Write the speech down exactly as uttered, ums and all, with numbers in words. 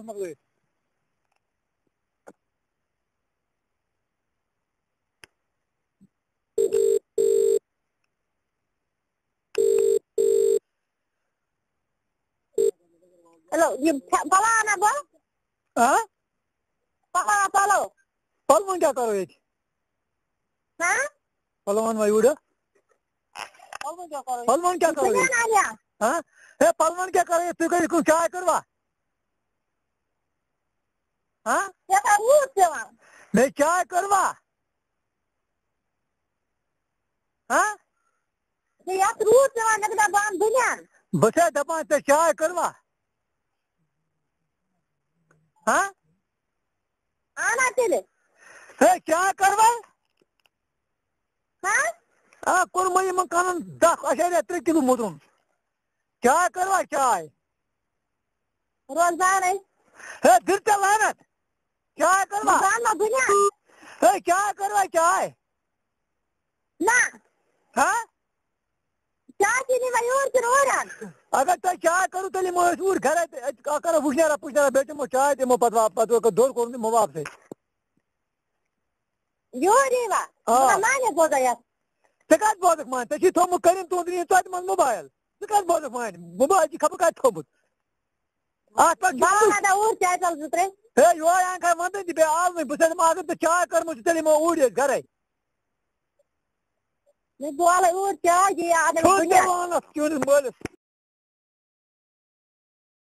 مۄکلٲیِتھ۔ ہیلو، یہِ فہ-، فلانا بہٕ؟ ہاں؟ فلانا پَلو۔ پَلوَن کیٛاہ کَرو ییٚتہِ؟ ہاں؟ پَلوَن وۄنۍ یوٗرٕ۔ پَلوَن کیٛاہ کَرو ییٚتہِ؟ پَلوَن کیٛاہ کَرو ییٚتہِ؟ ہاں؟ ہے، پَلوَن کیٛاہ کَرو ییٚتہِ؟ تُہۍ کٔرِو کٲم، چاے کٔروا؟ ہاں؟ یَتھ ہا روٗد پٮ۪وان۔ مےٚ چاے کٔروا؟ ہاں؟ ہے، یَتھ روٗد پٮ۪وان، مےٚ چھُ دَپان بہٕ نِمہٕ۔ بہٕ چھَس دَپان، ژےٚ چاے کٔروا؟ ہاں؟ اَنا تیٚلہِ۔ ہے، چاے کٔروا؟ ہاں؟ آ، کوٚرمَے یِمَن کَنَن دَکھ، اَچھا، رٮ۪تھ ترٛےٚ کِلوٗ مُترُن۔ چاے کٔروا چاے؟ روزدارے۔ ہے، دِل ژےٚ لعنت۔ چاے کٔروا؟ روزدار ما بنیا؟ ہے، چاے کٔروا چاے؟ نہ۔ ہاں؟ چاے چینی ما یور کِنہٕ اورٕ اَن؟ اگر تۄہہِ چاے کٔرٕو، تیٚلہِ یِمو أسۍ اوٗرۍ گرے تہٕ أتۍ کَرو وٕشنیرا پُشنیرا، بیٚیہِ چٮ۪مو چاے تہٕ یِمو پَتہٕ واپَس، پَتہٕ یِمو کَرو دورٕ کوٚرمُت، یِمو واپسٕے۔ یور یی وا؟ آ۔ نہ، مانہِ بوزا یَتھ۔ ژےٚ کَتھ بوزَکھ مانہِ؟ ژےٚ چھُے تھوٚمُت کٔرِم تُہُنٛد یہِ توتہِ منٛز موبایِل۔ ژٕ کَتھ بوزَکھ مانہِ؟ موبایِل چھُے خبر کَتہِ تھوٚمُت۔ اَتھ پٮ۪ٹھ چھُ بہٕ وَنہٕ ہا اوٗرۍ چاے پٮ۪ل زٕ ترٛےٚ۔ ہے، یورٕ اَنکھ ہا وَنہٕ تہٕ بیٚیہِ آو نہٕ۔ بہٕ چھَس دَپان، اگر ژےٚ چاے کٔرمٕژ چھِ، تیٚلہِ یِمو اوٗرۍ أسۍ گَرَے۔ مےٚ بولے اوٗرۍ چاے چیٚیہِ، اَدٕ ژھیوٚن وٕنہِ۔ ژےٚ وَنَس چٲنِس مٲلِس۔